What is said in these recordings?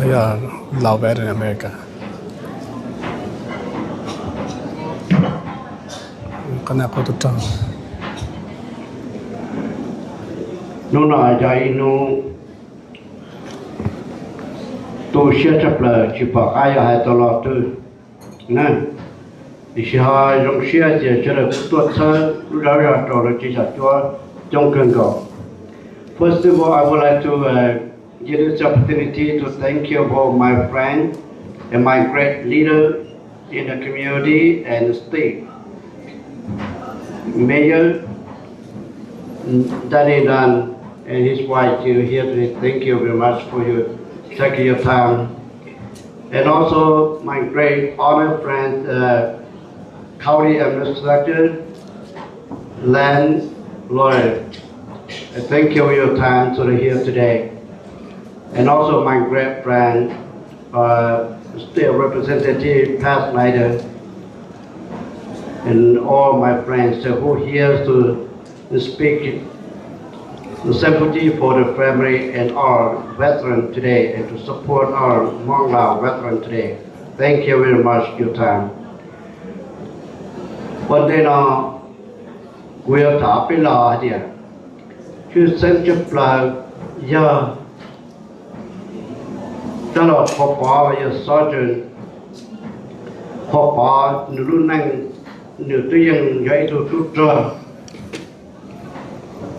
Yog Laus Veteran America. Qhov no qhov tub rog. Hnub no yog ib hnub tu siab tshaj plaws tsis pom qab yuav hais tau lo twg na. Tiam sis ho zoo siab tias sawv daws kuj tuaj txhawb lub zog zog rau lawv tsev xyom cuab coob kawg nkaus. First of all, I would like to uh, give this opportunity to thank you for my friend and my great leader in the community and the state. Mayor Danny Dunn and his wife here today, thank you very much for your taking your time. And also my great honor friend, uh, County Administrator Len Lawyer. Thank you for your time to be here today. And also my great friend, uh, State Representative Pat Snyder, and all my friends who here to speak the sympathy for the family and our veteran today and to support our Hmong Lao veteran today. Thank you very much your time. Ua ntej no kuv yuav tham peb lo hais tias, tshwj xeeb tshaj plaws yog coj los Qhua Pov los yog Sergeant Qhua Pov nws lub neej, nws twb yeej yog ib tug tub rog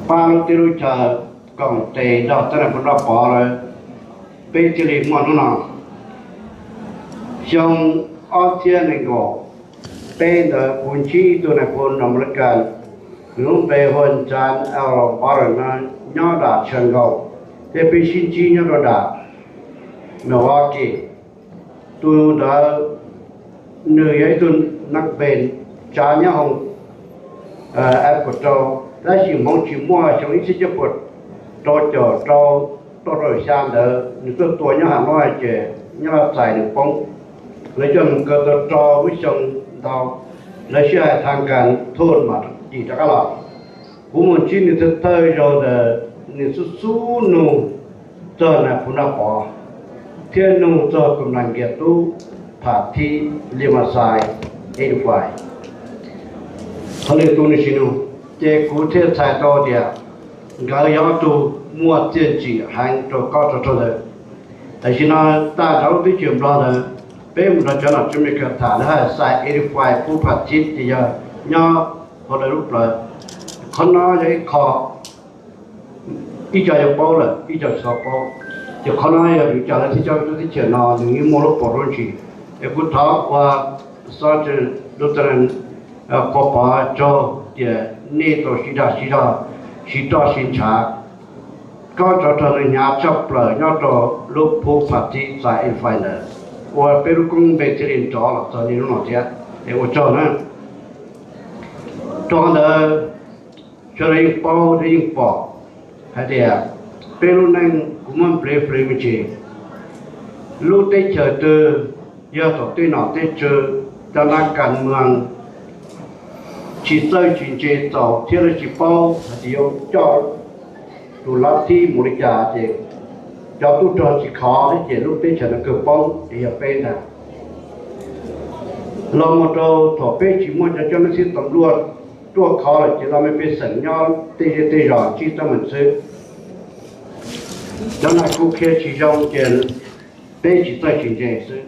pab lub teb lub chaw koom tes nrog tej nais phoo Nplog Pov lawm, peb thiaj li muaj hnub no. Xyoo ob txhiab nees nkaum peb ntawd kuv ntsib ib tug nais phoo Amelikas, nws lub npe hu ua John L. Barron no, nyob nram Tshav Nkaus, thiab peb sib ntsib nyob rau nram Milwaukee. Tus ntawd nws yog ib tug neeg pem tsav nyab hoom Apple rau, tab sis hmoov tsis muaj, xyoo ib txhiab cuaj puas rau caum rau, rau rau xya ntawd nws tuaj tua nyob Hav Nob ces nyob Los Txais nws poob. Lawv coj nws kaw tau rau lub xyoo ntau, lawv sib hais tha kas thoj mas cim rov qab los. Kuv mus ntsib nws thawj thawj zaug ntawd, nws xub xub nug txog nais phoo Nplog Pov thiab nug txog kum nas nkias tub Pham Thib Li Mas Xais eighty five. Qhov nws tu nws tsis nug, ces kuv thiaj txhais tau tias nkawd yog ob tug muaj txiaj ntsim heev rau kob tsov rog ntawd. Tam sim no tag nrho lub teb chaws Nplog ntawd, peb mus nrog cov nom tswv Amelikas tham lawv hais Xais eighty five tub Pham Thib ces yog nyob hauv lawv lub plawv. Qhov no yog ib qho ib co yuav paub lawm, ib co tsis tau paub. Ces qhov no yog vim cas lawv thiaj coj lub teb chaws no nws yeej muaj lub pov rau ntsis. Es kuv thov ua Sergeant Lieutenant Qhua Pov tsaug tias nej tau sib dag sib zog, sib roj sib ntshav. Kob tsov rog nws hnyav tshaj plaws nyob rau lub phub Pham Thib Xais eighty five ntawd, ua peb lub koob npe thiaj li nrov los txog niaj hnub no thiab. Es ua tsaug na. Rau qhov ntawd sawv daws yeej paub thiab yeej pom hais tias peb lub neej kuv muab nplej fli me ntsis, lub teb chaws twg yog thaum tej nom tej tswv cov nab kas moos tsis txawj tsis ntse txaus thiab lawv tsis paub hais tias yuav coj tus lav thib mus li cas ces cov tub rog tsis khov thiab ces lub teb chaws no kawg poob ces yog peb ntag. Los mus rau thaum peb tsis muaj cov coj nab xib tam luaj ruaj khov lawm ces los me pej xeem nyob tej zej tej zos ntsib teeb meem xwb. Cov nais khu qhia tsis zoo ces peb tsis txawj tsis ntse xwb.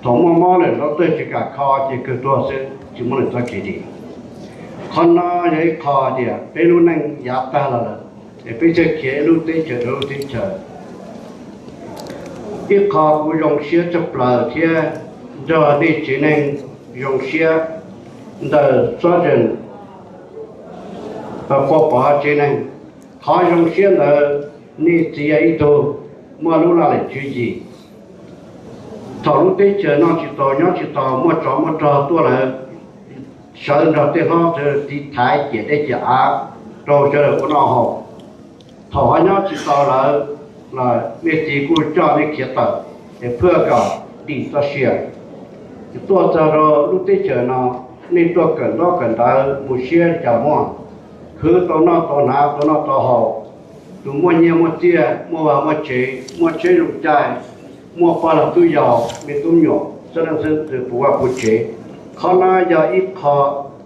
Thaum muaj mob lawm lawv txawj tsis kam kho ces kawg tuag xwb tsis muaj lawm txoj kev dim. Qhov no yog ib qho tias peb lub neej yav tag los lawm es peb thiaj khiav ib lub teb chaws rau lub teb chaws. Ib qho kuv zoo siab tshaj plaws thiab nrog nej tsev neeg zoo siab ntawm Sergeant Qhua Pov tsev neeg. Qhov zoo siab ntawd nej txiv yog ib tug muaj lub laj lim tswv yim. Thaum lub teb chaws noj tsis tau nyob tsis tau muaj tsov muaj rog tuaj lawm, sawv nrog tej hlob tiv thaiv ciam dej ciam av rau sawv daws ua noj haus. Thaum ho nyob tsis tau lawm los nej txiv kuj coj nej khiav tawm es phwj kom dim txoj sia. Ces tuaj txog rau lub teb chaws no, nej tuaj kawm ntaub kawm ntawv mus siab li cas muaj, khwv tau noj tau hnav tau noj tau haus, tus muaj nyiaj muaj txiaj muaj vaj muaj tsev muaj tsheb zoo caij, Muaj pog los tub yau, me tub me nyuam, xeeb leej xeeb ntxwv puv vaj puv tsev, qhov no yog ib qho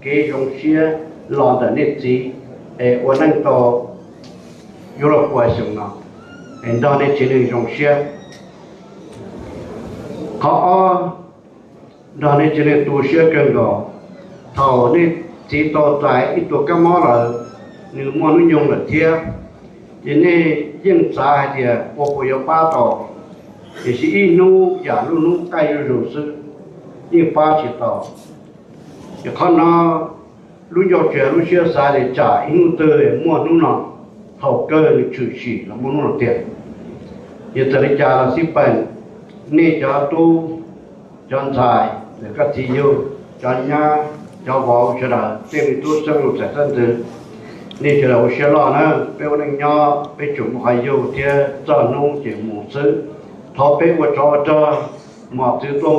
kev zoo siab los ntawm nej txiv es ua neej tau yuav luag pua xyoo no, es nrog nej tsev neeg zoo siab. Qhov ob, nrog nej tsev neeg tu siab kawg nkaus. Thaum nej txiv tau txais ib tug kab mob lawm, nws muaj hnub nyoog lawm thiab, ces nej yeej xav hais tias ua puas yuav pab tau, tiam sis ib hnub yam lub hnub qaij zuj zus xwb, yeej pab tsis tau. Ces qhov no lub ncauj tsis, lub siab xav tias tsam ib hnub twg muaj hnub no, thaum kawg nws tshwm sim los muaj hnub no tiag. Ces txawm li cas los xij peem, nej cov tub, cov ntxhais, cov txiv yug, cov nyab, cov vauv sawv daws, tej me tub xeeb leej txheeb ntxwv, nej sawv daws ua siab loj na. Peb ua neej nyob peb tsuas muaj qhov yug thiab txog hnub ces mus xwb. Thov peb ua tsov ua rog, mos txwv tuaj